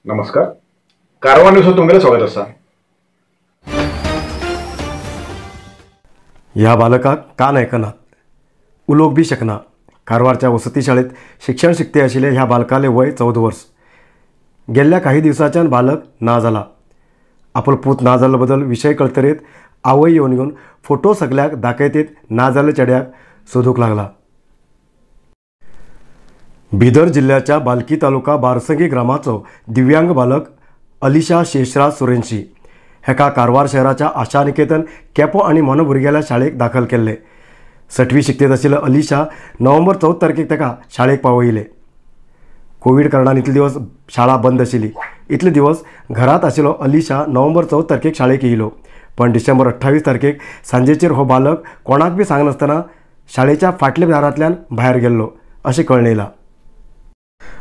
नमस्कार, कारवार न्यूज तुमगेलें स्वागत आसा। ह्या बालकाक कान आयकनात, उलोवंक बी शकना। कारवारच्या वसती शाळेत शिक्षण शिकते आशिल्ले ह्या बालकाले वय 14 वर्स। गेल्ल्या काही दिवसाच्यान बालक ना जाला। आपलो पूत ना जाल्लो बदल विशय कळतरेत आवय येवन घेवन फोटो सगल्याक दाखयतेत ना जाल्ले चेड्याक सोदूंक लागला। बिदर जिल्ल्याच्या बालकी तालुका बारसंगी ग्रामाचो दिव्यांग बालक अलिशा शेषराज सुरेंशी हेका कारवार शहराच्या आशा निकेतन केपो आनी मोनो भुरग्याल्या शाळेक दाखल केल्ले। 6वी शिकतेत आशिल्लो अलिशा नोव्हेंबर 14 तारखेक ताका शाळेक पावयले। कोवीड कारणान इतले दिवस शाळा बंद आशिल्ली। इतले दिवस घरात आशिल्लो अलिशा नोव्हेंबर 14 तारखेक शाळेक येयलो, पण डिसेंबर 28 तारखेक सांजेचेर हो बालक कोणाक बी सांगनासतना शाळेच्या फाटल्या दारांतल्यान भायर गेल्लो अशें कळून येयलां।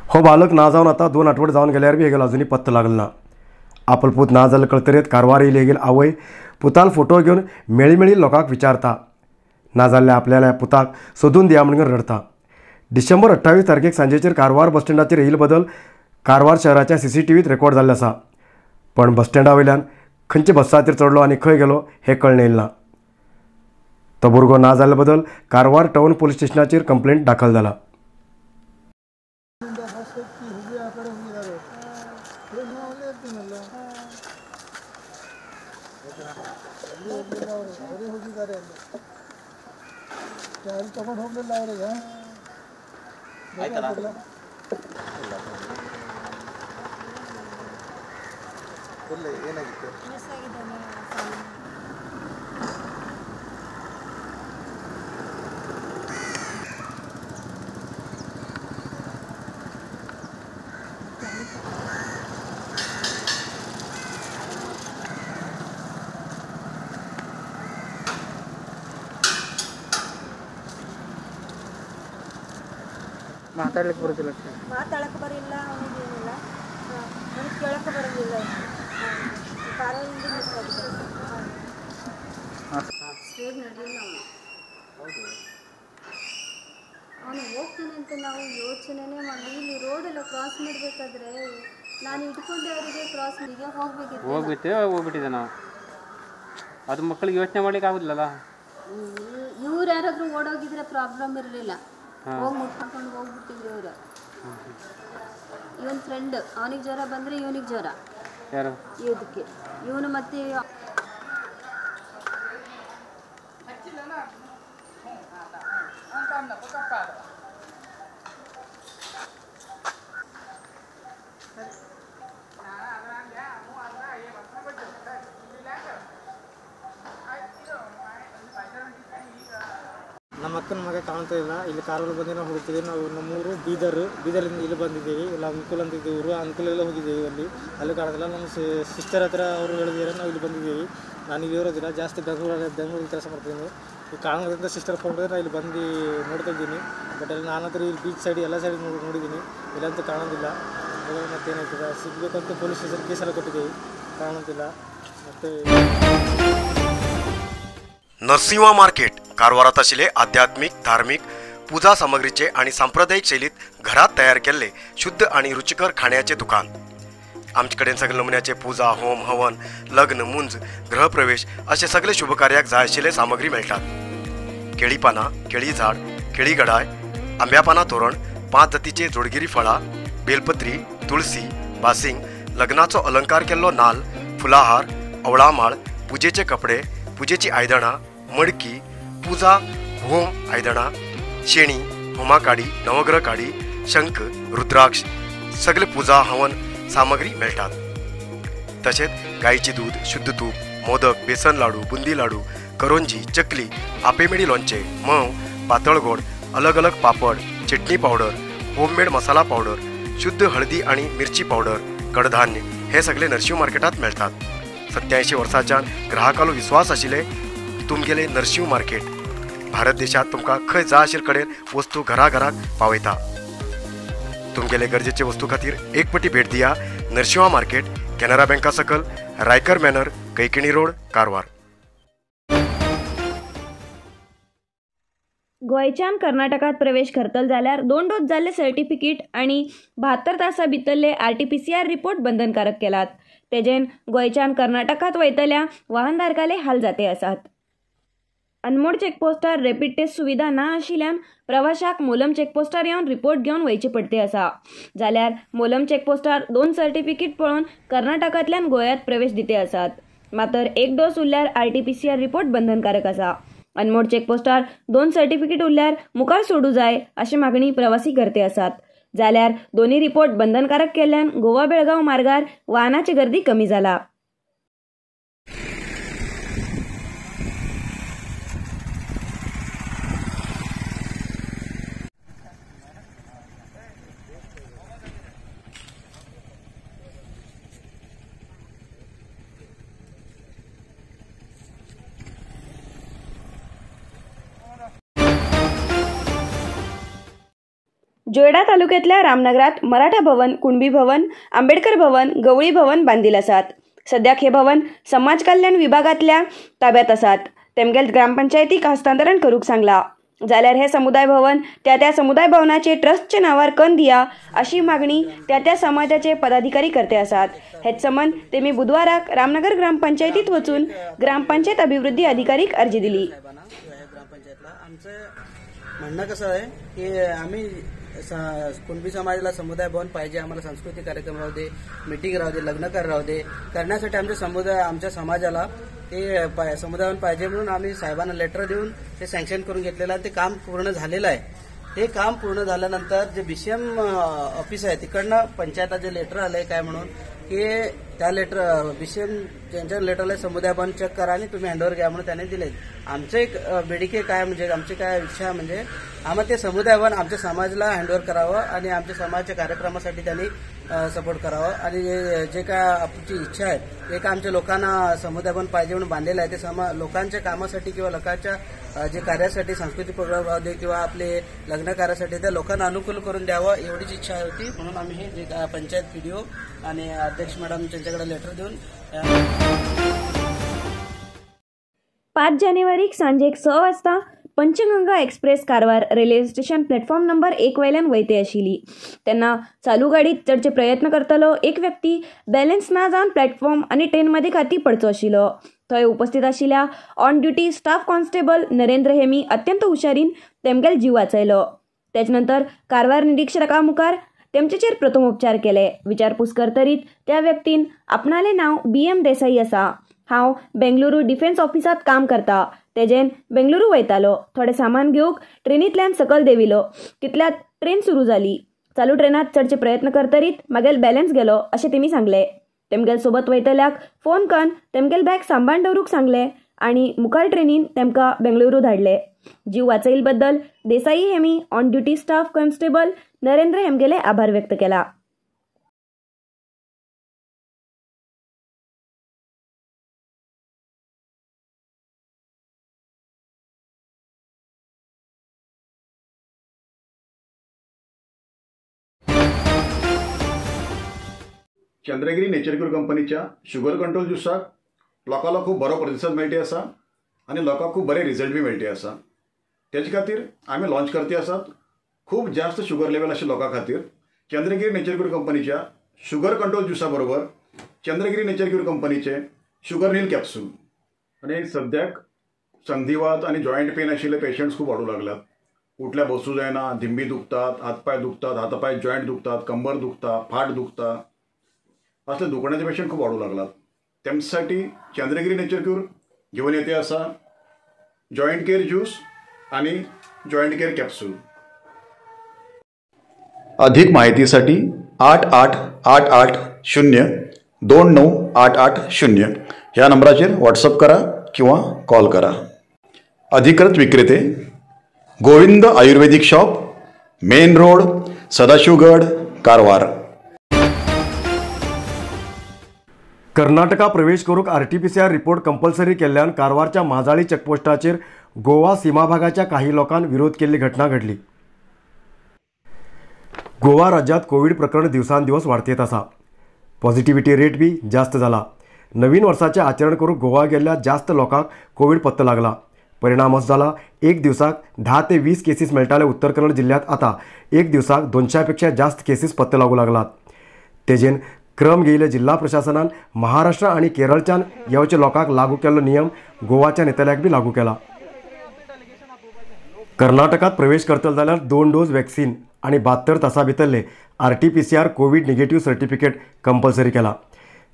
हो बालक ना जावन आतां 2 आठवडे जावन गेल्यार बी हेगेलो अजुनूय पत्तो लागलो ना। आपलो पूत ना जाल्लो कळतरेत कारवार येयली हेगेली आवय पुताल फोटो घेवन मेळी मेळी लोकांक विचारता, ना जाल्ल्या आपल्याल्या पुताक सोदून दिया म्हणून रडता। डिसेंबर 28 तारखेक सांजेचेर कारवार बस स्टँडाचेर येयिल्लो बदल कारवार शहराच्या CCTVत रेकॉर्ड जाल्लो आसा, पण बस स्टँडा वयल्यान खंयच्या बसाचेर चडलो आनी खंय गेलो हें कळून येयलें ना। तो भुरगो ना जाल्लो बदल कारवार टावन पोलीस स्टेशनाचेर कंप्लेंट दाखल जाला। ಮಾತಾಡ್ಲಿಕ್ಕೆ ಬರೋದಿಲ್ಲ, ಮಾತಾಡಕ್ಕೆ ಬರಿಲ್ಲ ಅವನಿಗೆ, ಏನಿಲ್ಲ ಅವನಿಗೆ ಕೇಳಕ್ಕೆ ಬರೋದಿಲ್ಲ। ಕಾರದಿಂದ ಮಿಸ್ ಆಗಿದೆ। ಸ್ಟೇಜ್ ನಡೆಯಲ್ಲ ಅವನು, ಅವನು ಹೋಗ್ತಾನೆ ಅಂತ ನಾವು ಯೋಚನೆನೇ ಮಾಡಿ ಇಲ್ಲಿ ರೋಡೆಲ್ಲ ಕ್ರಾಸ್ ಮಾಡಬೇಕಾದ್ರೆ ನಾನು ಇಟ್ಕೊಂಡೆ ಅವರಿಗೆ ಕ್ರಾಸ್ ಈಗ ಹೋಗ್ಬೇಕಿತ್ತು, ಹೋಗ್ಬಿಟ್ಟಿದ್ದೆ ನಾವು। ಅದು ಮಕ್ಕಳಿಗೆ ಯೋಚನೆ ಮಾಡ್ಲಿಕ್ಕೆ ಆಗೋದಿಲ್ಲಲ್ಲ। ಇವ್ರು ಯಾರಾದರೂ ಓಡೋಗಿದ್ರೆ ಪ್ರಾಬ್ಲಮ್ ಇರಲಿಲ್ಲ, ಹೋಗಿ ಮುಟ್ಕೊಂಡು ಹೋಗ್ಬಿಡ್ತಿದ್ರು ಇವರು। ಇವನ್ ಫ್ರೆಂಡ್ ಅವನಿಗೆ ಜ್ವರ ಬಂದರೆ ಇವನಿಗೆ ಜ್ವರ, ಇದಕ್ಕೆ ಇವನು ಮತ್ತೆ ನಮ್ಮ ಅಕ್ಕನ ಮಗ ಕಾಣ್ತಾ ಇಲ್ಲ। ಇಲ್ಲಿ ಕಾರಲ್ಲಿ ಬಂದು ನಾವು ಹುಡುಕ್ತಿದ್ದೀವಿ। ನಾವು ನಮ್ಮೂರು ಬೀದರ್, ಬೀದರಿಂದ ಇಲ್ಲಿ ಬಂದಿದ್ದೀವಿ। ಇಲ್ಲ ಅಂಕುಲ್ ಅಂತ ಇದ್ದೀವಿ, ಊರು ಅಂಕುಲೆಲ್ಲ ಹೋಗಿದ್ದೀವಿ, ಅಲ್ಲಿ ಅಲ್ಲೂ ಕಾಣೋದಿಲ್ಲ। ನಮ್ಮ ಸಿಸ್ಟರ್ ಹತ್ರ ಅವರು ಹೇಳಿದ್ದಾರೆ, ನಾವು ಇಲ್ಲಿ ಬಂದಿದ್ದೀವಿ। ನಾನು ಇಲ್ಲಿ ಇರೋದಿಲ್ಲ, ಜಾಸ್ತಿ ಬೆಂಗಳೂರಲ್ಲಿ ಕೆಲಸ ಮಾಡ್ತೀನಿ। ಈ ಕಾರಣದಿಂದ ಸಿಸ್ಟರ್ ಫೋನ್ ಮಾಡಿದ್ರೆ ನಾನು ಇಲ್ಲಿ ಬಂದು ನೋಡ್ತಾ ಇದ್ದೀನಿ। ಬಟ್ ಅಲ್ಲಿ ನಾನು ಹತ್ರ ಇಲ್ಲಿ ಬೀಚ್ ಸೈಡ್ ಎಲ್ಲ ಸೈಡ್ ನೋಡಿದ್ದೀನಿ, ಇಲ್ಲಂತೂ ಕಾಣೋದಿಲ್ಲ। ಮತ್ತೇನಾಗ್ತದೆ ಸಿಗಬೇಕಂತ ಪೊಲೀಸ್ ಸ್ಟೇಷನ್ ಕೇಸೆಲ್ಲ ಕೊಟ್ಟಿದ್ದೀವಿ, ಕಾಣೋದಿಲ್ಲ। ಮತ್ತು नरसिंहा मार्केट कारवारात आशिल्ले आध्यात्मिक धार्मिक पूजा सामग्रीचे आनी सांप्रदायिक शैलीत घरात तयार केल्ले शुद्ध आनी रुचिकर खाण्याचे दुकान। आमचे कडेन सगळे नमुन्याचे पूजा, होम, हवन, लग्न, मुंज, गृहप्रवेश अशे सगळे शुभकार्याक जाय आशिल्ले सामग्री मेळटात। केळी पानां, केळी झाड, केळी गडाय, आंब्या पानां तोरण, 5 जातीचे जोडगिरी फळां, बेलपत्री, तुळसी, बासिंग, लग्नाचो अलंकार केल्लो नाल, फुलाहार, अवळामाळ, पुजेचे कपडे, पुजेची आयदनां, मडकी, पूजा होम आयदनां, शेणी, होमा काडी, नवग्रह काडी, शंख, रुद्राक्ष सगळे पूजा हवन सामग्री मेळटात। तशेंच गायचे दूध, शुद्ध तूप, मोदक, बेसन लाडू, बुंदी लाडू, करोंजी, चकली, आपेमेडी लोणचें, म्होंव, पातळ गोड, अलग अलग पापड, चटणी पावडर, होममेड मसाला पावडर, शुद्ध हळदी आनी मिरची पावडर, कडधान्य हे सगळे नरशिंव मार्केटात मेळटात। 87 वर्सांच्यान ग्राहकालो विश्वास आशिल्ले तुमगेले नरशिंव मार्केट भारत देशात तुमकां खंय जाय आशिल्ले कडेन वस्तू घरा घराक पावयता। तुमगेले गरजेचे वस्तू खातीर एक पटी भेट दिया नरशिंहा मार्केट, केनरा बँका सकल, रायकर मॅनर, कैकिणी रोड, कारवार। गोंयच्यान कर्नाटकात प्रवेश करतले जाल्यार 2 डोस जाल्ले सर्टिफिकेट आनी 72 तासां भितरले RT-PCR report बंधनकारक केलात. तेजेन गोंयच्यान कर्नाटकात वयतल्या वाहनधारकाले हाल जाते आसात. अनमोड चेकपोस्टार रॅपीड टेस्ट सुविधा ना आशिल्ल्यान प्रवाशाक मोलम चेकपोस्टार येवन रिपोर्ट घेवन वयचे पडते आसा. जाल्यार मोलम चेकपोस्टार 2 सर्टिफिकेट पळोवन कर्नाटकांतल्यान गोंयांत प्रवेश दिते आसात. मात्र 1 डोस उरल्यार RT-PCR report बंधनकारक आसा. अनमोड चेकपोस्टार 2 सर्टिफिकेट उरल्यार मुखार सोडू जाय अशी मागणी प्रवासी करते आसात. जाल्यार दोन्ही रिपोर्ट बंधनकारक केल्ल्यान गोवा बेळगांव मार्गार वाहनाची गर्दी कमी जाला. जोयडा तालुक्यातल्या रामनगरात मराठा भवन, कुणबी भवन, आंबेडकर भवन, गवळी भवन बांदील आसात. सद्याक हे भवन समाज कल्याण विभागातल्या ताब्यात आसात. तेमगेल ग्रामपंचायतीक हस्तांतरण करूंक सांगला. जाल्यार हे समुदाय भवन त्या त्या समुदाय भवनाचे ट्रस्टचे नांवार कन दिया अशी मागणी त्या त्या समाजाचे पदाधिकारी करते आसात. हेच संबंद तेमी बुधवाराक रामनगर ग्रामपंचायतीत वचून ग्रामपंचायत अभिवृद्धी अधिकारीक अर्जी दिली. म्हणणं कसं आहे की आम्ही कुणबी समाजाला समुदाय भवन पाहिजे. आम्हाला सांस्कृतिक कार्यक्रम राहू दे, मीटिंग राहू दे, लग्न राहू दे, करण्यासाठी आमच्या समुदाय आमच्या समाजाला ते समुदाय भवन पाहिजे म्हणून आम्ही साहेबांना लेटर देऊन ते सँक्शन करून घेतलेलं आहे. ते काम पूर्ण झालेलं आहे. हे काम पूर्ण झाल्यानंतर जे बीसीएम ऑफिस आहे तिकडनं पंचायतात जे लेटर आलंय काय म्हणून की त्या लेटर बीसीएम ज्यांच्या लेटरला समुदाय भवन चेक करा आणि तुम्ही हँडओव्हर घ्या म्हणून त्यांनी दिले. आमचं एक बेडिके काय म्हणजे आमची काय इच्छा म्हणजे आम्हाला ते समुदाय भवन आमच्या समाजाला हँडओव्हर करावं आणि आमच्या समाजाच्या कार्यक्रमासाठी त्यांनी सपोर्ट करावं. आणि जे काय आमची इच्छा आहे ते काय आमच्या लोकांना समुदाय भवन पाहिजे म्हणून बांधलेलं आहे ते लोकांच्या कामासाठी किंवा लोकांच्या जे कार्यासाठी सांस्कृतिक प्रोग्राम राहू दे किंवा आपले लग्न कार्यासाठी त्या लोकांना अनुकूल करून द्यावं एवढीच इच्छा होती. म्हणून आम्ही हे जे पंचायत पीडीओ आणि अध्यक्ष मॅडम त्यांच्याकडे लेटर देऊन 5 जानेवारीक सांजेक 6 वाजता Panchganga express Karwar railway station platform number 1 वयल्यान वयते आशिल्ली. तेन्ना चालू गाडीत चडचे प्रयत्न करतलो एक व्यक्ती बॅलन्स ना जावन प्लॅटफॉर्म आनी ट्रेन मदीं खाती पडचो आशिल्लो. थंय उपस्थित आशिल्ल्या on duty staff constable Narendra Hemi अत्यंत हुशारीन तेमगेल जीव वाचयलो. तेच नंतर कारवार निरीक्षका मुखार तेमचेचेर प्रथमोपचार केले. विचारपूस करतरीत त्या व्यक्तीन आपणाले नांव BM Desai आसा, हांव बेंगलुरू डिफेन्स ऑफिसांत काम करता, तेजेन बेंगलुरू वयतालो, थोडे सामान घेवंक ट्रेनींतल्यान सकयल देंविलो, तितल्यात ट्रेन सुरू जाली. चालू ट्रेनांत चडचे प्रयत्न करतरीत मागेल बॅलन्स गेलो अशें तेमी सांगले. तेमगेल सोबत वयतल्याक फोन करून तेमगेल बॅग सांबाळून दवरूंक सांगले आनी मुखार ट्रेनीन तेमकां बेंगलुरू धाडले. जीव वाचयिल्ले बद्दल Desai Hemi on duty staff constable Narendra हेमगेले आभार व्यक्त केला. चंद्रगिरी नेचर क्यूर कंपनीच्या शुगर कंट्रोल ज्युसाक लोकांलो खूब बरो प्रतिसाद मेळटी आसा आनी लोकांक खूब बरे रिजल्ट बी मेळटी आसा. तेजे खातीर आमी लॉन्च करते आसात खूब जास्त शुगर लेवल आशिल्ल्या लोकां खातीर चंद्रगिरी नेचर क्यूर कंपनीच्या शुगर कंट्रोल ज्युसा बरोबर चंद्रगिरी नेचर क्यूर कंपनीचे शुगर नील कॅप्सूल. आनी सद्याक संधिवात आनी जॉयंट पेन आशिल्ले पेशंट्स खूब वाडूंक लागल्यात. उठल्या बसूं जायना, धिंबी दुखतात, हातपांय दुखतात, हातपांय जॉयंट दुखतात, कंबर दुखता, फाट दुखता, असले दुखण्याचे पेशंट खूब वाडूंक लागलात. तेमसाठी चंद्रगिरी नेचर क्यूर घेवन येते आसा जॉयंट केअर ज्यूस आणि जॉयंट केअर कॅप्सूल. अधिक माहितीसाठी 8 8 8 8 0 2 9 8 8 0 ह्या नंबराचेर व्हॉट्सअप करा किंवा कॉल करा. अधिकृत विक्रेते Govind Ayurvedic shop, main road, Sadashivgad, Karwar. Karnataka प्रवेश करूंक RT-PCR report compulsory केल्ल्यान कारवारच्या माजाळी चेकपोस्टाचेर गोवा सीमाभागाच्या काही लोकांन विरोध केल्ली घटना घडली. गोवा राज्यात कोविड प्रकरण दिवसांदिवस वाढतेत आसा. पॉझिटिव्हिटी रेट बी जास्त जाला. नवीन वर्साचें आचरण करूंक गोवा गेल्ल्या जास्त लोकांक कोविड पत्तो लागला. परिणाम असो जाला, एक दिवसाक 10 ते 20 केसीस मेळटाले उत्तर कन्नड जिल्ल्यांत आतां एक दिवसाक 200 पेक्षा जास्त केसीस पत्तो लागू लागलात. तेजेन क्रम घेयिल्ले जिल्हा प्रशासनान महाराष्ट्र आनी केरळच्यान येवचे लोकांक लागू केल्लो नियम गोवाच्या नेतल्याक बी लागू केला. कर्नाटकात प्रवेश करतले जाल्यार 2 डोस वॅक्सिन आनी 72 तासां भितरले RT-PCR Covid negative certificate compulsory केला.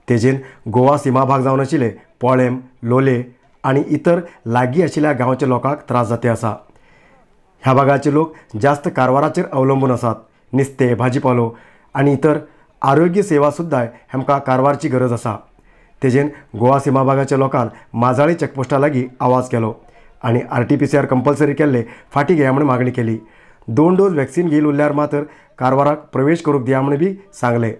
तेजेन गोवा सीमा भाग जावन आशिल्ले पोळेम, लोले आनी इतर लागीं आशिल्ल्या गांवच्या लोकांक त्रास जाते आसा. ह्या भागाचे लोक जास्त कारवाराचेर अवलंबून आसात. निस्तें, भाजीपालो आनी इतर आरोग्य सेवा सुद्दां हेमकां कारवारची गरज आसा. तेजेन गोवा सीमा भागाच्या लोकांक माजाळी चेकपोस्टा लागीं आवाज केलो आनी RT-PCR compulsory केल्ले फाटीं घेया म्हूण मागणी केली. 2 डोस वॅक्सिन घेयल उरल्यार मात्र कारवाराक प्रवेश करूंक दिया म्हूण बी सांगलें.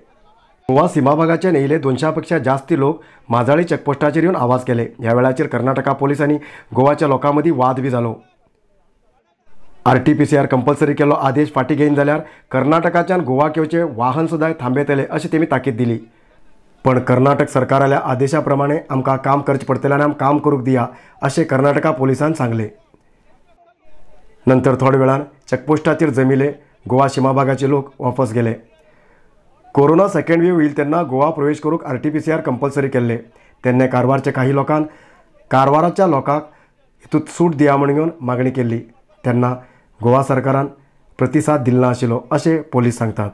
गोवा सीमा भागाच्यान येयले 200 पेक्षा जास्ती लोक माजाळी चेकपोस्टाचेर येवन आवाज केले. ह्या वेळाचेर कर्नाटका पोलीस आनी गोवाच्या लोकां मदीं वाद बी जालो. RT-PCR compulsory केल्लो आदेश फाटीं घेयन जाल्यार कर्नाटकाच्यान गोवाक येवचें वाहन सुद्दां थांबयतले अशें तेमी ताकीद दिली. पण कर्नाटक सरकाराल्या आदेशा प्रमाणे आमकां काम करचें पडटलें आनी आमकां काम करूंक दिया अशें कर्नाटका पोलिसान सांगलें. नंतर थोड्या वेळान चेकपोस्टाचेर जमिले गोवा सीमा भागाचे लोक वापस गेले. कोरोना सेकंड वेव येईल तेन्ना गोवा प्रवेश करूंक RT-PCR compulsory केल्ले. तेन्ना कारवारच्या काही लोकांक कारवाराच्या लोकांक हितूंत सूट दिया म्हूण घेवन मागणी केल्ली. तेन्ना गोवा सरकारान प्रतिसाद दिलो नाशिल्लो अशें पोलीस सांगतात.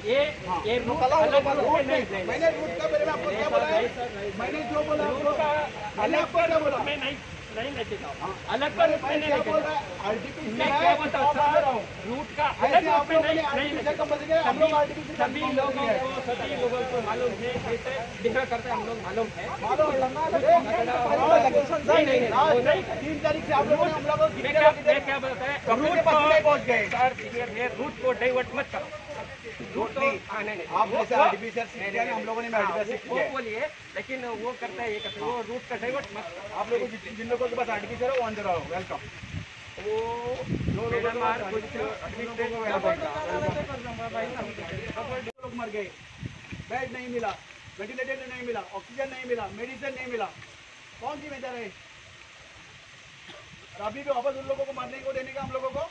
ये रूट अलग रूट नहीं, मैंने रूट का बारे में आपको क्या बोला है? मैंने जो बोला अलग पर बोला, मैं नहीं नहीं लेके जाऊँ अलग पर मैं नहीं लेके जाऊँ. मैं क्या बताऊँ सर, रूट का अलग रूट में नहीं नहीं सभी लोगों को मालूम है कैसे बिहेव करते हैं हम लोग, मालूम है. नहीं नहीं 3 तारीख से आप लोगों ने हम लोगों को क्या बताया, सर रूट को डाइवर्ट मत करो. रूट तो नहीं नहीं आप जैसे आरटीपीसीआर सीख गए, हम लोगों ने आरटीपीसीआर वो बोलिए, लेकिन वो करता है ये करता है, वो रूट का डाइवर्ट मत करो. आप लोगों जिन लोगों के पास आरटीपीसीआर है वो अंदर आओ, welcome. वो जो लोग मर गए, बेड नहीं मिला, वेंटिलेटर नहीं मिला, ऑक्सीजन नहीं मिला, मेडिसिन नहीं मिला, कौन जिम्मेदार है? और अभी भी वापस उन लोगों को मारने को देने का हम लोगों को.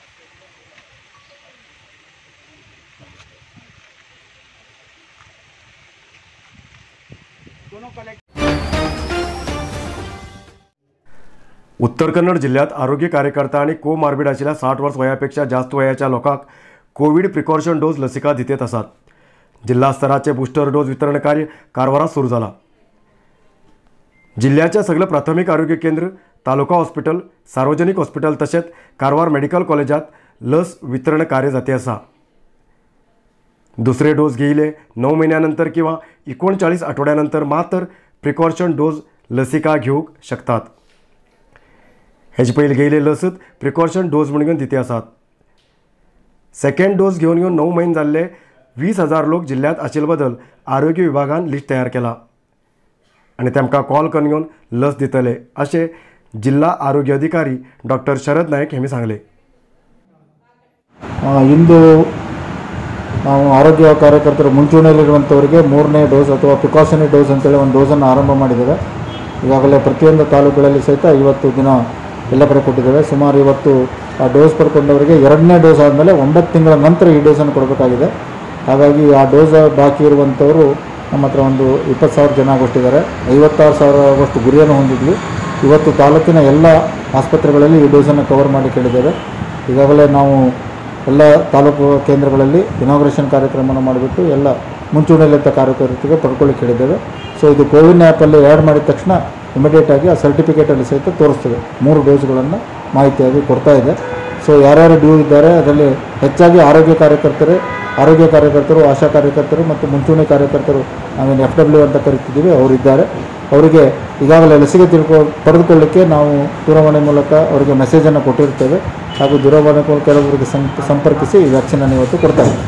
उत्तर कन्नड जिल्ह्यात आरोग्य कार्यकर्ता आणि कोमार्बिड आशिल्ल्या 60 वर्स वयापेक्षा जास्त वयाच्या लोकांक कोविड प्रिकॉशन डोस लसिका दितेत आसात. जिल्हा स्तराचे बुस्टर डोस वितरण कार्य कारवारात सुरू जाला. जिल्ह्याच्या सगळे प्राथमिक आरोग्य केंद्र, तालुका हॉस्पिटल, सार्वजनिक हॉस्पिटल तसेच कारवार मेडिकल कॉलेजात लस वितरण कार्य जाते आसा. दुसरे डोस घेयले 9 महिन्यानंतर किंवा 39 आठवड्यानंतर मात्र प्रिकॉशन डोस लसिका घेवंक शकतात. हेजे पयलीं घेयले लसत प्रिकॉशन डोस म्हूण घेवन दिते आसात. सेकंड डोस घेवन घेवन 9 म्हयने जाल्ले 20,000 लोक जिल्ल्यांत आशिल्ले बदल आरोग्य विभागान लिस्ट तयार केला आनी तेमकां कॉल करून घेवन लस दितले अशें जिल्हा आरोग्य अधिकारी डॉक्टर शरद नायक हेमी सांगले. ಇಂದು ನಾವು ಆರೋಗ್ಯ ಕಾರ್ಯಕರ್ತರು ಮುಂಚೂಣಿಯಲ್ಲಿರುವಂಥವರಿಗೆ 3ನೇ ಡೋಸ್ ಅಥವಾ ಪ್ರಿಕಾಷನರಿ ಡೋಸ್ ಅಂತೇಳಿ ಒಂದು ಡೋಸನ್ನು ಆರಂಭ ಮಾಡಿದ್ದೇವೆ. ಈಗಾಗಲೇ ಪ್ರತಿಯೊಂದು ತಾಲೂಕುಗಳಲ್ಲಿ ಸಹಿತ ಇವತ್ತು ದಿನ ಎಲ್ಲ ಕಡೆ ಕೊಟ್ಟಿದ್ದೇವೆ. ಸುಮಾರು ಇವತ್ತು ಆ ಡೋಸ್ ಪಡ್ಕೊಂಡವರಿಗೆ 2ನೇ ಡೋಸ್ ಆದಮೇಲೆ 9 ತಿಂಗಳ ನಂತರ ಈ ಡೋಸನ್ನು ಕೊಡಬೇಕಾಗಿದೆ. ಹಾಗಾಗಿ ಆ ಡೋಸ್ ಬಾಕಿ ಇರುವಂಥವರು ನಮ್ಮ ಹತ್ರ ಒಂದು 20,000 ಜನ ಆಗೋಷ್ಟಿದ್ದಾರೆ. 56,000 ಆಗೋಷ್ಟು ಗುರಿಯನ್ನು ಹೊಂದಿದ್ವಿ. ಇವತ್ತು ತಾಲೂಕಿನ ಎಲ್ಲ ಆಸ್ಪತ್ರೆಗಳಲ್ಲಿ ಈ ಡೋಸನ್ನು ಕವರ್ ಮಾಡಿ ಕೇಳಿದ್ದೇವೆ. ಈಗಾಗಲೇ ನಾವು ಎಲ್ಲ ತಾಲೂಕು ಕೇಂದ್ರಗಳಲ್ಲಿ ಇನಾಗ್ರೇಷನ್ ಕಾರ್ಯಕ್ರಮವನ್ನು ಮಾಡಿಬಿಟ್ಟು ಎಲ್ಲ ಮುಂಚೂಣಿಯಲ್ಲಿದ್ದ ಕಾರ್ಯಕರ್ತರಿಗೆ ಪಡ್ಕೊಳ್ಳಿಕ್ಕೆ ಹೇಳಿದ್ದೇವೆ. ಸೊ ಇದು ಕೋವಿನ್ ಆ್ಯಪಲ್ಲಿ ಆ್ಯಡ್ ಮಾಡಿದ ತಕ್ಷಣ ಇಮಿಡಿಯೇಟಾಗಿ ಆ ಸರ್ಟಿಫಿಕೇಟಲ್ಲಿ ಸಹಿತ ತೋರಿಸ್ತದೆ, 3 ಡೋಸ್ಗಳನ್ನು ಮಾಹಿತಿಯಾಗಿ ಕೊಡ್ತಾ ಇದೆ. ಸೊ ಯಾರ್ಯಾರು ಡ್ಯೂ ಇದ್ದಾರೆ ಅದರಲ್ಲಿ ಹೆಚ್ಚಾಗಿ ಆರೋಗ್ಯ ಕಾರ್ಯಕರ್ತರು, ಆಶಾ ಕಾರ್ಯಕರ್ತರು ಮತ್ತು ಮುಂಚೂಣಿ ಕಾರ್ಯಕರ್ತರು, ನಾವೇನು FW ಅಂತ ಕರಿತಿದ್ದೀವಿ, ಅವರಿದ್ದಾರೆ. ಅವರಿಗೆ ಈಗಾಗಲೇ ಲಸಿಕೆ ಪಡೆದುಕೊಳ್ಳಿಕ್ಕೆ ನಾವು ದೂರವಾಣಿ ಮೂಲಕ ಅವರಿಗೆ ಮೆಸೇಜನ್ನು ಕೊಟ್ಟಿರ್ತೇವೆ ಹಾಗೂ ದೂರವಾಣಿ ಮೂಲಕ ಕೆಲವರಿಗೆ ಸಂಪರ್ಕಿಸಿ ಈ ವ್ಯಾಕ್ಸಿನನ್ನು ಇವತ್ತು ಕೊಡ್ತಾ ಇದ್ದೀವಿ.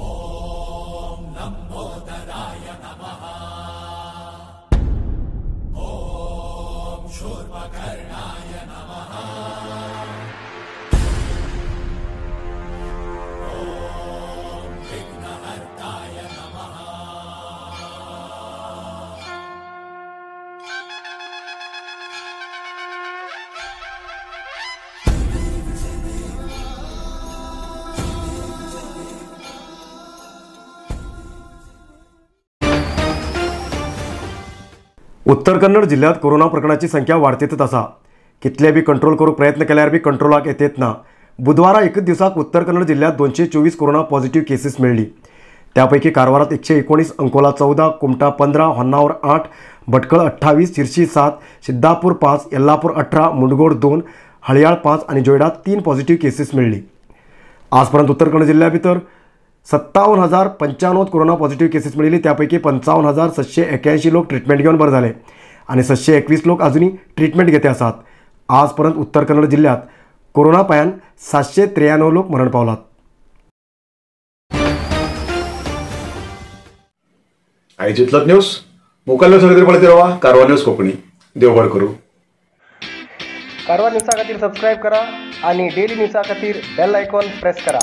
ಓಂ ಲಂಬೋದರಾಯ ನಮಃ. कुंभकर्णाय नमः। ॐ विघ्नहर्ताय नमः। उत्तर कन्नड जिल्ह्यात कोरोना प्रकरणाची संख्या वाडतीतच आसा। कितले बी कंट्रोल करूंक प्रयत्न केल्यार बी कंट्रोलाक येतेत ना। बुधवारा एकच दिवसाक उत्तर कन्नड जिल्ह्यात 224 कोरोना पॉझिटिव्ह केसीस मेळ्ळी। त्यापैकी कारवारात 119, अंकोला 14, कुमटा 15, होन्नावर 8, भटकळ 28, शिरशी 7, सिद्धापूर 5, येल्लापूर 18, मुंडगोड 2, हळयाळ 5 आणि जोयडा 3 पॉझिटिव्ह केसीस मेळ्ळी। आजपर्यंत उत्तर कन्नड जिल्ह्या भितर 57,095 कोरोना पॉझिटिव्ह केसेस मिळाली। त्यापैकी 55,781 लोक ट्रीटमेंट घेऊन बरे झाले आणि 721 लोक अजूनही ट्रीटमेंट घेते आसात। आजपर्यंत उत्तर कन्नड जिल्ह्यात कोरोना पायान 793 लोक मरण पावलात। आयज इतलोच न्यूज मुखाल्यो सगळे पळयत रावा कारवार न्यूज कोंकणी। देव बरें करूं। कारवार न्यूजा खातीर सबस्क्रायब करा आणि डेली न्यूजा खातीर बेल आयकॉन प्रेस करा।